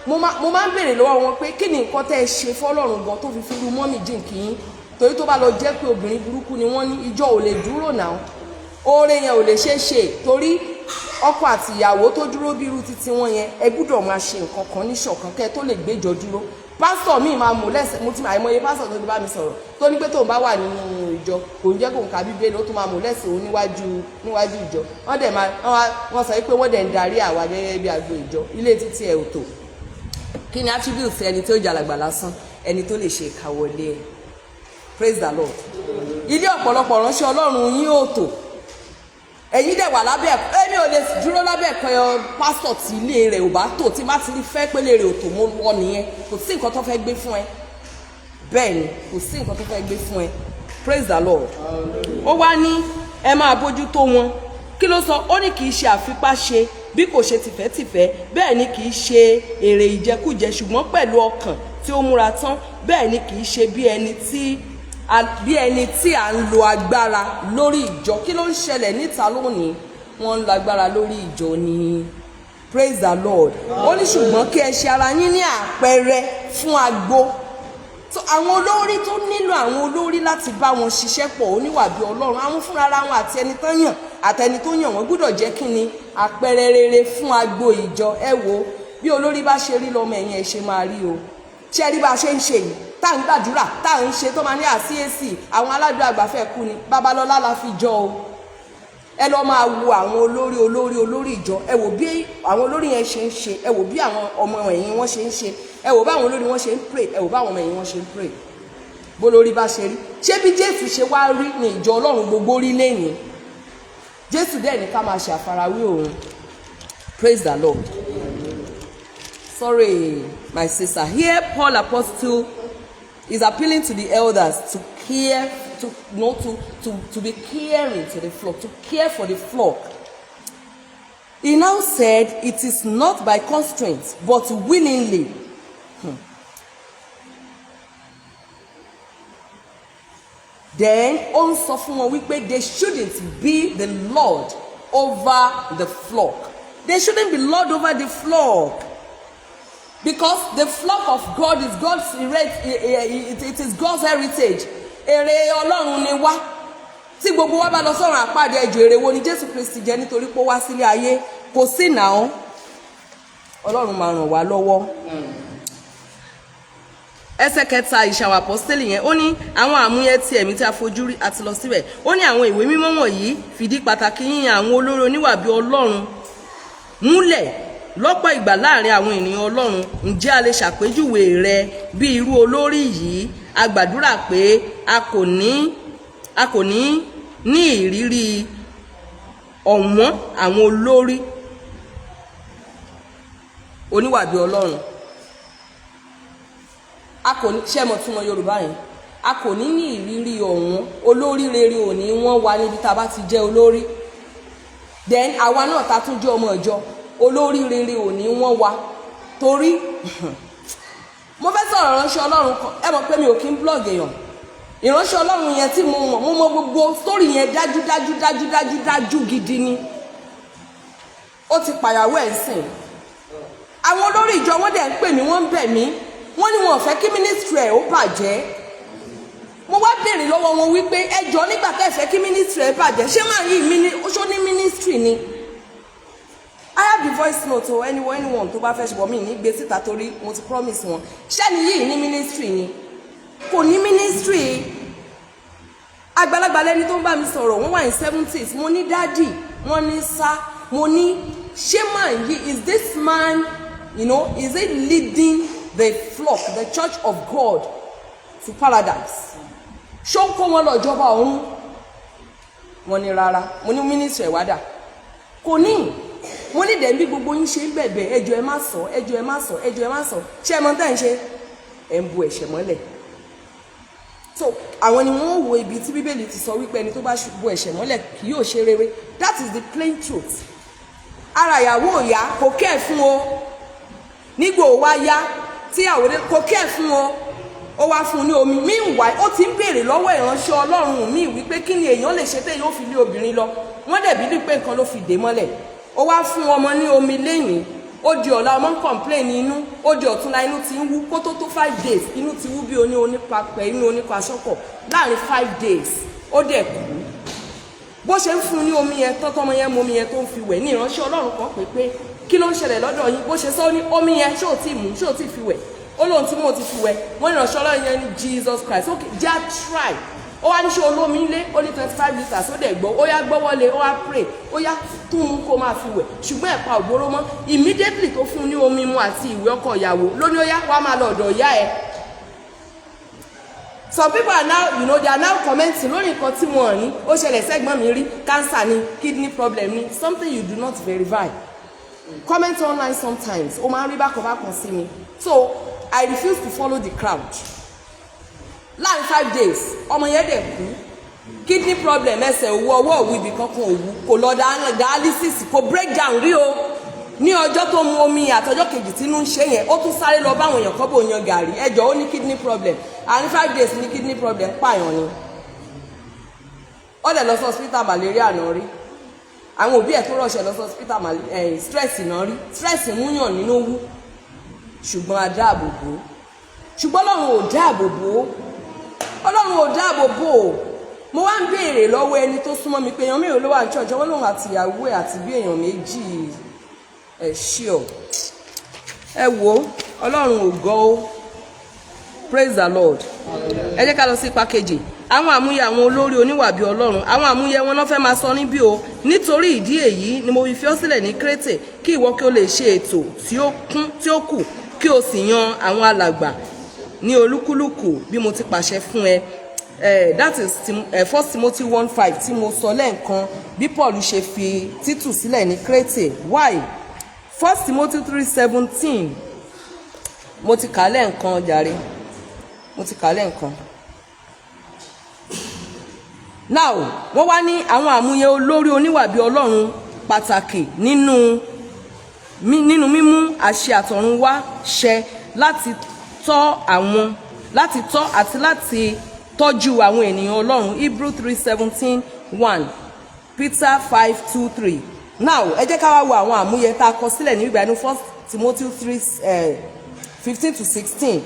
mo máa ń béèrè lọ́wọ́ wọn pé kí ni nǹkan tẹ́ ẹ ṣe fọ́lọ́run gan tó fi fi ru mummy jíǹkì yín? Torí tó bá lọ jẹ́ pé obìnrin burúkú ni wọ́n ní, ìjọ ò lè dúró náà, oore yẹn ò lè ṣeé ṣe, torí ọkọ àti ìyàwó tó dúró bí irú títí wọn yẹn, ẹ gbúdọ̀ máa ṣe nǹkan kan ní ṣọ̀kan kẹ́ ẹ tó lè gbéjọ dúró. Pásítọ̀ míì máa mú lẹ́sẹ̀. Mo ti àìmọye pásítọ̀ tó ti bá mi sọ̀rọ̀ tó ní pé tóun bá wà nínú ìjọ, kò ń jẹ́ kóun ka Bíbélì, ó tún máa mú lẹ́sẹ̀ òun níwájú ìjọ. Wọ́n dẹ̀ máa wọ́n sọ pé wọ́n dẹ̀ ń darí àwa gẹ́gẹ́ bí agbo ìjọ. Ilé títí ẹ̀ ò tò. Kí ni attribute ẹni tó jàlàgbà lásán? Ẹni tó lè ṣe ìkàwọlé ẹ. Praise the Lord. Ilé ọ̀pọ̀lọpọ̀ ránṣẹ́ Ọlọ́run yín ò tò, ẹ̀yin dẹ̀ wà lábẹ́ ẹ̀kọ́. Èmi ò lè dúró lábẹ́ ẹ̀kọ́ ẹ pásítọ̀ tí ilé rẹ̀ ò bá tò. Tí má ti rí fẹ́ pélé rẹ̀ ò tò, mo lọ nìyẹn. Kò sí nǹkan tó fẹ́ gbé fún ẹ. Bẹ́ẹ̀ ni, kò sí nǹkan tó fẹ́ gbé fún ẹ. Praise the Lord. Ó wá ní ẹ máa bójú tó wọn. Kí ló sọ? Ó ní kì í ṣe àfipáṣe, bí kò ṣe tìfẹ́tìfẹ́. Bẹ́ẹ̀ ni kì í ṣe èrè ìjẹkújẹ, ṣùgbọ́n pẹ̀lú ọkàn tí ó múra tán. Bẹ́ẹ̀ ni kì í ṣe bí ẹni tí Bí ẹni tí à ń lo agbára lórí ìjọ. Kí ló ń ṣẹlẹ̀ níta lónìí? Wọ́n ń lo agbára lórí ìjọ ni. Praise the Lord. Ó ní ṣùgbọ́n kí ẹ ṣe ara yín ní àpẹẹrẹ fún agbo. So àwọn olórí tó nílò àwọn olórí láti bá wọn ṣiṣẹ́ pọ̀, oníwà bí Ọlọ́run, àwọn fúnra wọn àti ẹni tó yàn àtẹni tó yàn wọ́n gbọ́dọ̀ jẹ́ kí ni? Àpẹẹrẹ rere fún agbo ìjọ. Ẹ wo bí olórí bá ṣe rí, lọ́mọ ẹ̀yìn ẹ̀ ṣe máa rí o. Ṣé rí bá a ṣe ń ṣe yìí, tá à ń gbàdúrà, tá à ń ṣe tó máa ní àCAC, àwọn aládùn àgbà fẹ́ kú ni, Babalọ́lá la fi jọ o. Ẹ lọ máa wo àwọn olórí olórí olórí ìjọ. Ẹ wò bí àwọn olórí yẹn ṣe ń ṣe, ẹ wò bí àwọn ọmọ ẹ̀yìn wọn ṣe ń ṣe, ẹ wò báwọn olórí wọn ṣe ń pray, ẹ wò báwọn ọmọ ẹ̀yìn wọn ṣe ń pray. Bó lórí bá ṣe rí, ṣé bí Jésù ṣe wá rí ní ìjọ Ọlọ́run gbogbo rí lẹ́yìn Jésù dẹ̀ ní ká máa ṣe àfarawé òun. Praise the Lord. Sorry, my sister. Here Paul Apostle is appealing to the elders to care, to no to to to be caring to the flock, to care for the flock. He now said it is not by constraint but willingly. Then ó ń sọ fún wọn wípé they shouldn't be the lord over the flock. They shouldn't be lord over the flock, because the flock of God is God's, it is God's heritage. Èrè Ọlọ́run ni wá. Tí gbogbo wa bá lọ sọ́run àpáàdé, ẹjọ́, èrè wo ni Jésù Kristi jẹ nítorí pé ó wá sílé ayé? Kò sí nàá. Ọlọ́run máa ràn wá lọ́wọ́. Ẹsẹ̀ kẹta Ìṣe Àwọn Àpọ́sítélì yẹn, ó ní àwọn àmúyẹ ti ẹ̀mí tí a fojú rí àti lọ síbẹ̀. Ó ní àwọn ìwé mímọ́ wọ̀nyí fìdí pàtàkì yíyan àwọn olórí oníwà bí Ọlọ́run múlẹ̀ lọ́pọ̀ ìgbà láàrin àwọn ènìyàn Ọlọ́run. Ǹjẹ́ a lè ṣàpèjúwe rẹ bí irú olórí yìí? A gbàdúrà pé a kò ní ní ìrírí ọ̀wọ́n àwọn olórí oníwà bí Ọlọ́run. A kò ní ṣẹ́ mọ̀ túmọ̀ Yorùbá yẹn. A kò ní ní ìrírí ọ̀wọ́n olórí rere ò ní wọ́n wá níbi tá a bá ti jẹ́ olórí. Then àwa náà ta tún jẹ́ ọmọ ìjọ, olórí rere ò ní wọ́n wá. Torí mo fẹ́ sọ̀rọ̀ ìránṣẹ́ Ọlọ́run kan, ẹ mọ̀ pé mi ò kí ń blog èèyàn. Ìránṣẹ́ Ọlọ́run yẹn tí mo mọ̀, mo mọ̀ gbogbo story yẹn dájú dájú dájú dájú dájú gidi ni. Ó ti pàyàwó ẹ̀ ń sìn. Àwọn olórí ìjọ wọn dẹ̀ ń pè mí, wọ́n ń bẹ̀ mí, wọ́n ní wọn ò fẹ́ kí ministry ẹ̀ ó bàjẹ́. Mo wá béèrè lọ́wọ́ wọn wípé, ẹ jọ̀ọ́, nígbà tẹ́ ẹ fẹ́ kí ministry ẹ̀ bàjẹ́, ṣé máa yí mi ní ṣó ní ministry ni? I have the voice note o. Anyone tó bá fẹ́ ṣe bọ̀ mí ní gbé síta torí mo ti promise wọn. Ṣẹ́ni yìí ní ministry ni? Kò ní ministry. Àgbàlagbà lẹni tó ń bá mi sọ̀rọ̀, wọ́n wà ní 70s. Mo ní, "Daddy," wọ́n ní, "Sir." Mo ní, "Ṣé man yìí, is this man, is he leading the flock, the church of God, to paradise? Ṣó ń kó wọn lọ ìjọba ọ̀run?" Wọ́n ní rárá. Mo ní, "Ministry ẹ̀ wá dà?" Kò ní. Mo ní dẹ̀ bí gbogbo yín ṣe ń bẹ̀bẹ̀, "Ẹ jọ̀ọ́, ẹ má sọ, ẹ jọ̀ọ́, ẹ má sọ, ẹ jọ̀ọ́, ẹ má sọ." Ṣé ẹ mọ tẹ́ ń ṣe? Ẹ̀ ń bu ẹ̀ṣẹ̀ mọ́lẹ̀. So àwọn ni wọ́n wo ibi tí Bíbélì ti sọ wípé ẹni tó bá bu ẹ̀ṣẹ̀ mọ́lẹ̀ kì yóò ṣe rere. That is the plain truth. Ara ìyàwó òyà kò kẹ́ ẹ̀ fún o. Nígbà ó wá yá tí àwọn kò kẹ́ ẹ̀ fún o, ó wá fún un ní omi. Meanwhile, ó ti ń béèrè lọ́wọ́ ìránṣẹ́ Ọlọ́run míì wípé kí ni èèyàn lè ṣe téèyàn ó fi lé obìnrin lọ. Wọ́n dẹ̀ bí pé nǹkan ló fi dé mọ́lẹ̀. Ó wá fún ọmọ ní omi lẹ́yìn, ó di ọ̀la, ọmọ ń complain inú. Ó di ọ̀túnla, inú ti ń wú. Kó tó tó 5 days, inú ti wú bí oní onípapẹ̀ inú onípaṣọ́kọ̀ láàrin 5 days, ó dẹ̀ kú. Bó ṣe ń fún un ní omi yẹn, tọ́tọ́mọ yẹn mú omi yẹn tó ń fi wẹ̀ ní, ìránṣẹ́ Ọlọ́run kan pé pé kí ló ń ṣẹlẹ̀ lọ́dọ̀ yín? Bó ṣe sọ ní omi yẹn, ṣé ò tí mú? Ṣé ò tí fi wẹ̀? Ó lóun tí mo ti fi wẹ̀. Wọ́n ní ìránṣẹ́ Ọlọ́run yẹn ní, "Jesus Christ, okay, já try." Ó wá ní, ṣe olómi ńlé? Ó ní 25 litres. Ó dẹ̀ gbọ́, ó yá, gbọ́wọ́lé, ó wá pray, ó yá, tún mú kó máa fi wẹ̀. Ṣùgbọ́n ẹ̀pa ògbóró mọ́. Immediately tó fún un ní omi mu àti ìwé ọkọ ìyàwó lóní, ó yá, wàá máa lọ ọ̀dọ̀ ìyá ẹ̀. Some people are now, they are now commenting lórí nǹkan tí wọ́n ní ó ṣẹlẹ̀ sẹ́gbọ́n mi rí. Cancer ni, kidney problem ni, something you do not verify. Comment online sometimes, ó máa ń rí bákan bákan sí mi, so I refuse to follow the crowd. Láàrin 5 days, ọmọ yẹn dẹ̀ kú. Kidney problem, ẹsẹ̀ òwú, ọwọ́ òwú, ibì kankan òwú, kò lọ dialysis, kò break down rí o. Ní ọjọ́ tó mu omi àtọjọ́ kejì tínú ń ṣe yẹn, ó tún sáré lọ báwọn èèyàn kọ́ bò yan gàrí. Ẹjọ́, ó ní kidney problem. Àní 5 days ní kidney problem pààyàn ni. Ó dẹ̀ lọ sí hospital, malaria náà rí. Àwọn òbí ẹ̀ tó rọ̀ṣẹ̀ lọ sí hospital, stress náà rí. Stress múyàn nínú wú, ṣùgbọ́n a dáàbò bò ó. Ṣùgbọ́n Ọlọ́run ò dáàbò bò ó, Ọlọ́run ò dáàbò bò ó. Mo wá ń béèrè lọ́wọ́ ẹni tó súnmọ́ mi pé èèyàn mélòó ló wà ní church. Wọ́n lòun àti ìyàwó ẹ̀ àti bí èèyàn méjì. Ẹ̀ ṣí ọ, ẹ wo, Ọlọ́run ò gọ́ ó. Praise the Lord. Ẹ jẹ́ ká lọ sí ipa kejì, àwọn àmúyẹ àwọn olórí oníwàbí Ọlọ́run. Àwọn àmúyẹ wọn náà fẹ́ máa sọ níbí o. Nítorí ìdí èyí ni mo fi ọ́ sílẹ̀ ní Krétè, kí ìwọ kí o lè ṣe ètò tí ó kún tí ó kù, kí o sì yan àwọn alàgbà ní olúkúlùkù bí mo ti pàṣẹ fún ẹ. That is First Timothy 1:5 tí mo sọ lẹ́ẹ̀kan, bí Paul ṣe fi Títù sílẹ̀ ní Krétè. Why? First Timothy 3:17, mo ti kà á lẹ́ẹ̀kan jàre, mo ti kà á lẹ́ẹ̀kan. Now, wọ́n wá ní àwọn àmúyẹ olórí oníwàbí Ọlọ́run pàtàkì nínú mímú àṣẹ àtọ̀run wá ṣẹ, láti tọ́ àti láti tọ́jú àwọn ènìyàn Ọlọ́run. Hebrew 3:17:1, Peter 5:2-3. Now, ẹ jẹ́ ká wá wo àwọn àmúyẹ tá a kọ sílẹ̀ ní ìgbà inú First Timothy 3:15 to 16.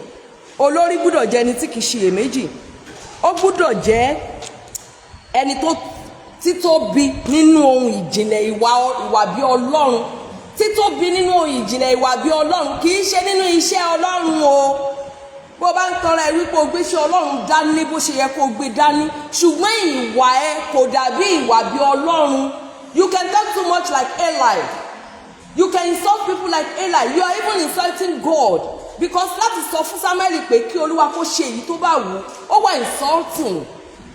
Olórí gbúdọ̀ jẹ́ ẹni tí kìí ṣiyèméjì. Ó gbúdọ̀ jẹ́ ẹni tó títóbi nínú ohun ìjìnlẹ̀ ìwà bí Ọlọ́run. Títóbi nínú ohun ìjìnlẹ̀ ìwà bí Ọlọ́run, kì í ṣe nínú iṣẹ́ Ọlọ́run o. Bó bá ń tọrọ ẹ wípé o gbéṣẹ́ Ọlọ́run dání bó ṣe yẹ kó o gbé dání, ṣùgbọ́n ìwà ẹ kò dàbí ìwà bí Ọlọ́run. You can talk too much like Eli. You can insult people like Eli. You are even insulting God, because láti sọ fún Samuel pé kí Olúwa kó ṣe èyí tó bá wù ú, ó wà insulting.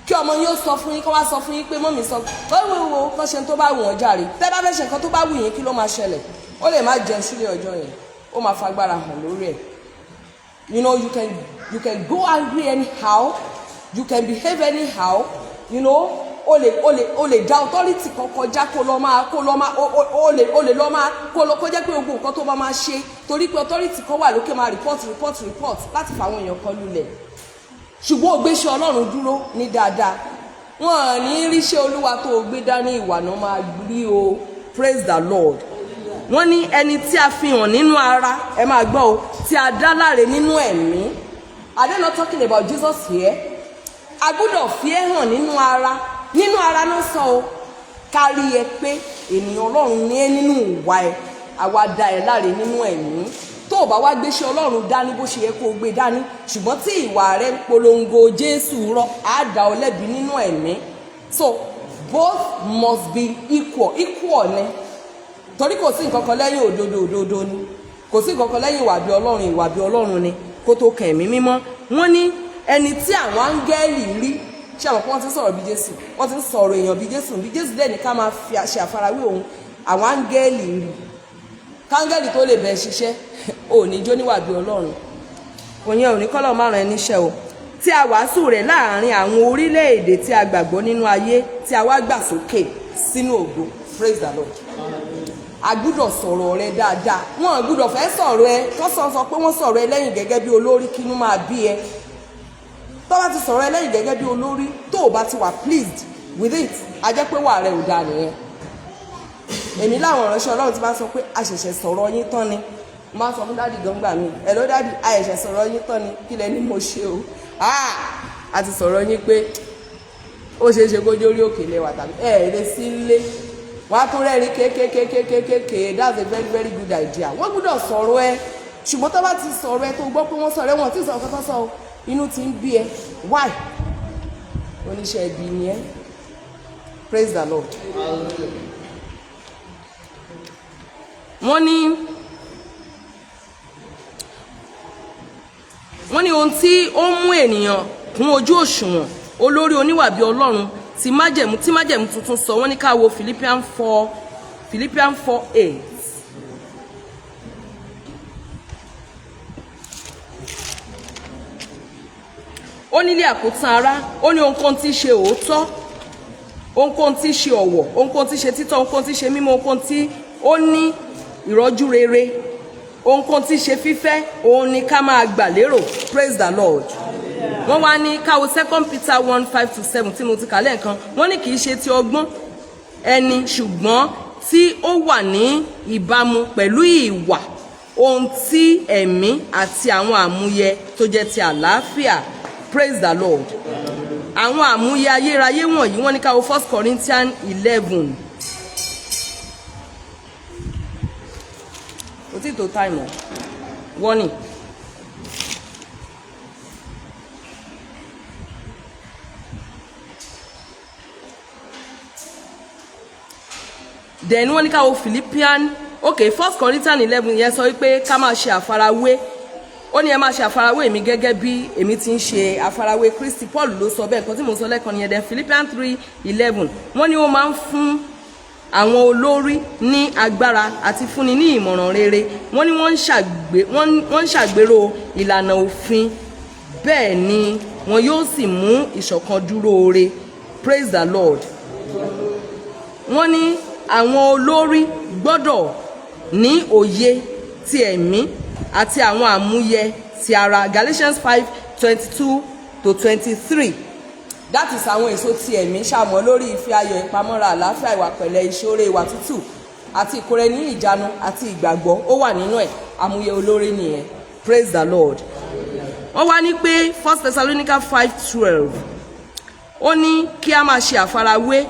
Kí ọmọ yín ó sọ fún yín, kó wá sọ fún yín pé mummy sọ ó wò wò kó ṣe tó bá wù wọ́n jàre. Tẹ́ bá fẹ́ ṣe nǹkan tó bá wù yín, kí ló máa ṣẹlẹ̀? Ó lè má jẹun sílé ọjọ́ yẹn, ó máa fagbára hàn lórí ẹ̀. You can go angry anyhow, you can behave anyhow. O lè da authority kan kọjá, kó lọ máa o lè lọ máa kó lọ kó jẹ́ pé gbogbo nǹkan tó bá máa ṣe, torí pé authority kan wà lókè, máa report, report, report láti fa àwọn èèyàn kan lulẹ̀. Ṣùgbọ́n o gbéṣẹ́ Ọlọ́run dúró ní dáadáa, wọn ò ní ríṣẹ́ Olúwa tó o gbé dání, ìwà náà máa rí o. Praise the Lord. Wọ́n ní ẹni tí a fi hàn nínú ara, ẹ máa gbọ́ o, tí a dá láre nínú ẹ̀mí. Are they not talking about Jesus here? A gbọ́dọ̀ fi ẹ́ hàn nínú ara. Nínú ara náà sọ o. Kárí ẹ pé ènìyàn Ọlọ́run ní ẹ nínú ìwà ẹ, àwa dá ẹ láre nínú ẹ̀mí. Tó o bá wá gbéṣẹ́ Ọlọ́run dání bó ṣe yẹ kó o gbé dání, ṣùgbọ́n tí ìwà rẹ ń polongo Jésù rọ, á dá ọ lẹ́bi nínú ẹ̀mí. So both must be equal. Equal ni, torí kò sí nǹkan kan lẹ́yìn òdodo, òdodo ni. Kò sí nǹkan kan lẹ́yìn ìwà bí Ọlọ́run, ìwà bí Ọlọ́run ni, kó tó kàn ẹ̀mí mímọ́. Wọ́n ní ẹni tí àwọn áńgẹ́lì rí. Ṣé àwọn kan, wọ́n ti ń sọ̀rọ̀ bí Jésù, wọ́n ti ń sọ̀rọ̀ èèyàn bí Jésù, bí Jésù dẹ̀ ní ká máa fi ṣe àfarawé òun. Àwọn áńgẹ́lì rí. Káńgẹ́lì tó lè bẹ̀ ṣiṣẹ́, ò ní jó níwà bí Ọlọ́run. Kò yẹn ò ní kọ́lọ̀ márùn ẹni iṣẹ́ o. Tí a wàásù rẹ̀ láàrin àwọn orílẹ̀-èdè tí a gbàgbọ́ nínú ayé, tí a wá gbà sókè sínú ògo. Praise the Lord. A gbúdọ̀ sọ̀rọ̀ rẹ dáadáa. Wọn gbúdọ̀ fẹ́ sọ̀rọ̀ ẹ kọ́ sọ pé wọ́n sọ̀rọ̀ ẹ lẹ́yìn gẹ́gẹ́ bí olórí, kínú máa bí ẹ. Tó bá ti sọ̀rọ̀ ẹ lẹ́yìn gẹ́gẹ́ bí olórí, tó o bá ti wà pleased with it, a jẹ́ pé wà rẹ ò dáa nìyẹn. Èmi láwọn ìránṣẹ́ Ọlọ́run ti bá sọ pé a ṣẹ̀ṣẹ̀ sọ̀rọ̀ yín tán ni, mo máa sọ fún daddy gbọ̀ngbà mi, "Hello daddy, a ṣẹ̀ṣẹ̀ sọ̀rọ̀ yín tán ni, kí lẹ ní mo ṣe o?" "Ah, a ti sọ̀rọ̀ yín pé ó ṣeé ṣe kó jórí òkè lẹ́wà tàbí ẹ̀ ẹ̀ lè sí ilé." Wọ́n á tún rẹ́rìn kékékékékéké. "That's a very very good idea." Wọ́n gbọ́dọ̀ sọ̀rọ̀ ẹ, ṣùgbọ́n tó bá ti sọ̀rọ̀ ẹ, tó gbọ́ pé wọ́n sọ̀rọ̀ ẹ, wọ́n ti sọ̀rọ̀ kọ́tọ́ sọ, inú ti ń bí ẹ. Why? Oníṣẹ́ ibi ni ẹ. Praise the Lord. Wọ́n ní ohun tí ó ń mú ènìyàn kún ojú òṣùwọ̀n olórí oníwàbí Ọlọ́run tí májẹ̀mú tuntun sọ. Wọ́n ní ká wo Philippians 4:8. Ó nílé àkótán ara, ó ní ohunkóhun tí í ṣe òótọ́, ohunkóhun tí í ṣe ọ̀wọ̀, ohunkóhun tí í ṣe títọ́, ohunkóhun tí í ṣe mímọ́, ohunkóhun tí ó ní Ìrọ́jú rere, ohunkóhun tí í ṣe fífẹ́, òun ni ká máa gbà lérò. Praise the Lord. Wọ́n wá ní ká wo Second Peter 1:5 to 7 tí mo ti kà lẹ́ẹ̀kan. Wọ́n ní kì í ṣe ti ọgbọ́n ẹni, ṣùgbọ́n tí ó wà ní ìbámu pẹ̀lú ìwà ohun tí ẹ̀mí àti àwọn àmúyẹ tó jẹ́ ti àlàáfíà. Praise the Lord. Àwọn àmúyẹ ayérayé wọ̀nyí, wọ́n ní ká wo First Corinthians 11. Kò tí tó time o, warning. Then wọ́n ní ká wo Philippian, okay, First Corinthians 11 yẹn sọ wípé ká máa ṣe àfarawé. Ó ní ẹ máa ṣe àfarawé mi gẹ́gẹ́ bí èmi ti ń ṣe àfarawé Kristi. Paul ló sọ bẹ́ẹ̀. Nǹkan tí mo sọ lẹ́ẹ̀kan nìyẹn. Then Philippians 3:11, wọ́n ní ó máa ń fún àwọn olórí ní agbára àti fúnni ní ìmọ̀ràn rere. Wọ́n ní wọ́n ń ṣàgbéró ìlànà òfin, bẹ́ẹ̀ ni wọn yóò sì mú ìṣọ̀kan dúró re. Praise the Lord. Wọ́n ní àwọn olórí gbọ́dọ̀ ní òye ti ẹ̀mí àti àwọn àmúyẹ ti ara. Galatians 5:22 to 23. That is àwọn èso ti ẹ̀mí ṣàmọ́ lórí ìfẹ́, ayọ̀, ìpamọ́ra, àlàáfíà, ìwà pẹ̀lẹ́, ìṣoore, ìwà tútù àti ìkóra ní ìjánu àti ìgbàgbọ́. Ó wà nínú ẹ̀. Àmúyẹ olórí nìyẹn. Praise the Lord. Wọ́n wá ní pé First Thessalonica 5:12, ó ní kí a máa ṣe àfarawé,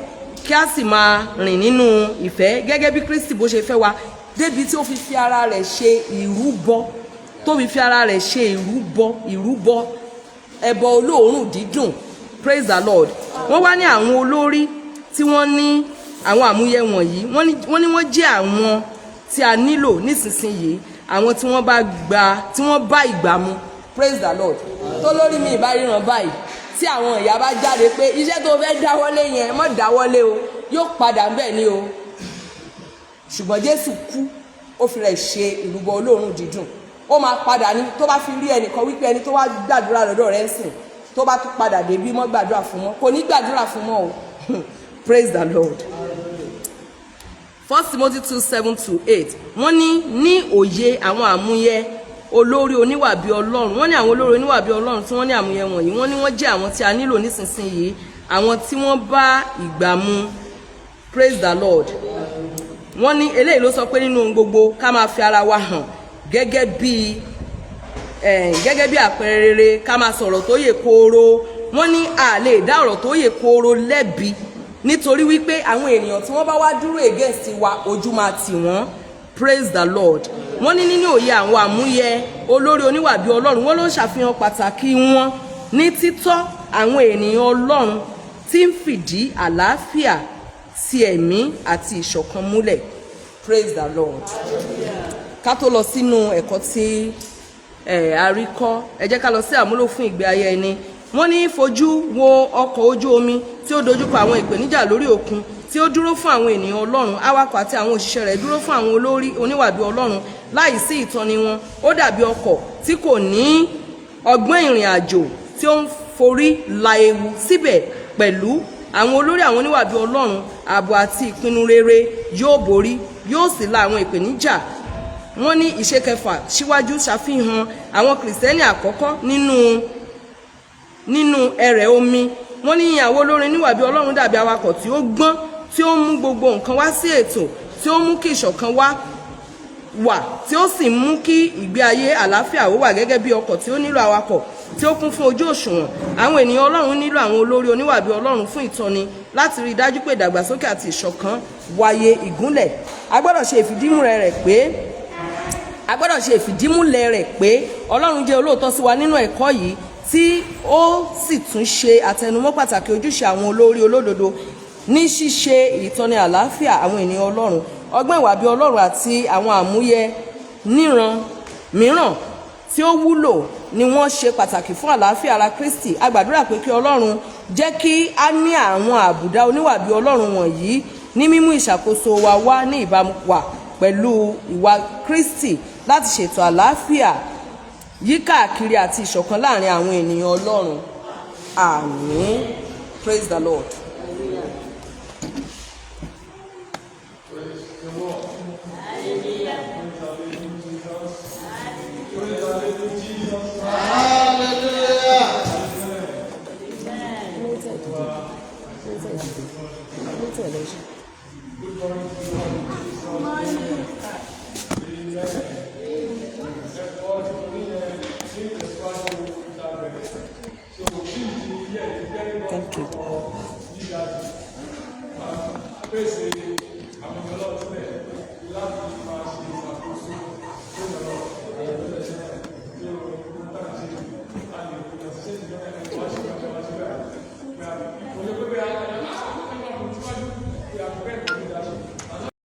kí a sì máa rìn nínú ìfẹ́ gẹ́gẹ́ bí Kristi bó ṣe fẹ́ wa débi tí ó fi fi ara rẹ̀ ṣe ìrúbọ, tó fi fi ara rẹ̀ ṣe ìrúbọ ẹbọ olóòórùn dídùn. Praise the Lord. Wọ́n wá ní àwọn olórí tí wọ́n ní àwọn àmúyẹ wọ̀nyí, wọ́n ní wọ́n jẹ́ àwọn tí a nílò nísinsìnyí, àwọn tí wọ́n bá gba, tí wọ́n bá ìgbà mu. Praise the Lord. Tó lórí mi ìbá ríran báyìí, tí àwọn ìyá bá jáde pé iṣẹ́ tó fẹ́ dáwọ́lé yẹn, má dáwọ́lé o, yóò padà ń bẹ̀ ni o. Ṣùgbọ́n Jésù kú, ó fi rẹ̀ ṣe ìrúbọ olóòórùn dídùn. Ó máa padà ní tó bá fi rí ẹnìkan wípé ẹni tó wá gbàdúrà lọ́dọ̀ rẹ̀ ń sìn, tó bá tún padà dé bí mọ́ gbàdúrà fún mọ́, kò ní gbàdúrà fún mọ́ o. Praise the Lord. First Timothy 2:7 to 8, wọ́n ní ní òye àwọn àmúyẹ olórí oníwà bí Ọlọ́run. Wọ́n ní àwọn olórí oníwà bí Ọlọ́run tí wọ́n ní àmúyẹ wọ̀nyí, wọ́n ní wọ́n jẹ́ àwọn tí a nílò nísinsìnyí, àwọn tí wọ́n bá ìgbà mu. Praise the Lord. Wọ́n ní eléyìí ló sọ pé nínú ohun gbogbo, ká máa fi ara wa hàn gẹ́gẹ́ bí àpẹẹrẹ rere, ká máa sọ̀rọ̀ tó yè kooro. Wọ́n ní a lè dá ọ̀rọ̀ tó yè kooro lẹ́bi, nítorí wípé àwọn ènìyàn tí wọ́n bá wá dúró against wa, ojú máa tì wọ́n. Praise the Lord. Wọ́n ní nínú òye àwọn àmúyẹ olórí oníwà bí Ọlọ́run, wọ́n ló ń ṣàfihàn pàtàkì wọn ní títọ́ àwọn ènìyàn Ọlọ́run tí ń fìdí àlàáfíà ti ẹ̀mí àti ìṣọ̀kan múlẹ̀. Praise the Lord. Ká tó lọ sínú ẹ̀kọ́ tí a rí kọ́, ẹ jẹ́ ká lọ sí àmúlò fún ìgbé ayé ẹni. Wọ́n ní fojú wo ọkọ̀ ojú omi tí ó dojúkọ àwọn ìpèníjà lórí òkun, tí ó dúró fún àwọn ènìyàn Ọlọ́run. Awakọ̀ àti àwọn òṣìṣẹ́ rẹ̀ dúró fún àwọn olórí oníwàbí Ọlọ́run. Láì sí ìtọ́ni wọn, ó dàbí ọkọ̀ tí kò ní ọgbọ́n ìrìn àjò tí ó ń forí la ewu. Síbẹ̀, pẹ̀lú àwọn olórí àwọn oníwàbí Ọlọ́run, ààbò àti ìpinnu rere yóò borí, yóò sì la àwọn ìpèníjà. Wọ́n ní ìṣe kẹfà síwájú ṣàfihàn àwọn Kìrìsìtẹ́nì àkọ́kọ́ nínú ẹrẹ̀ omi. Wọ́n ní àwọn olórí oníwàbí Ọlọ́run dàbí awakọ̀ tí ó gbọ́n, tí ó mú gbogbo nǹkan wá sí ètò, tí ó mú kí ìṣọ̀kan wá wà, tí ó sì mú kí ìgbé ayé àlàáfíà ó wà, gẹ́gẹ́ bí ọkọ̀ tí ó nílò awakọ̀ tí ó kún fún ojú òṣùwọ̀n. Àwọn ènìyàn Ọlọ́run nílò àwọn olórí oníwàbí Ọlọ́run fún ìtọ́ni láti rí i dájú pé ìdàgbàsókè àti ìṣọ̀kan wáyé. Ìgúnlẹ̀, a gbọ́dọ̀ ṣe ìfìdímúlẹ̀ rẹ̀ pé Ọlọ́run jẹ́ olóòótọ́ sí wa nínú ẹ̀kọ́ yìí, tí ó sì tún ṣe àtẹnumọ́ pàtàkì ojúṣe àwọn olórí olódodo ní ṣíṣe ìtọ́ni àlàáfíà àwọn ènìyàn Ọlọ́run. Ọgbọ́n ìwà bí Ọlọ́run àti àwọn àmúyẹ níran mìíràn tí ó wúlò ni wọ́n ṣe pàtàkì fún àlàáfíà ara Kristi. A gbàdúrà pé kí Ọlọ́run jẹ́ kí a ní àwọn àbùdá oníwà bí Ọlọ́run wọ̀nyí ní mímú ìṣàkóso wa wá ní ìbámu wà pẹ̀lú ìwà Kristi, láti ṣètò àlàáfíà yíkáàkiri àti ìṣọ̀kan láàrin àwọn ènìyàn Ọlọ́run. Àmín. Praise the Lord. Praise the Lord. kejì. Good morning to you all in Jesus' name. Amen. Ẹ̀kọ́ tí mo ní yẹn ní ìtẹ̀síwájú ìta bẹ̀rẹ̀. So, kí ni ilé ẹ̀ very Thank you. for leaders? Pèsè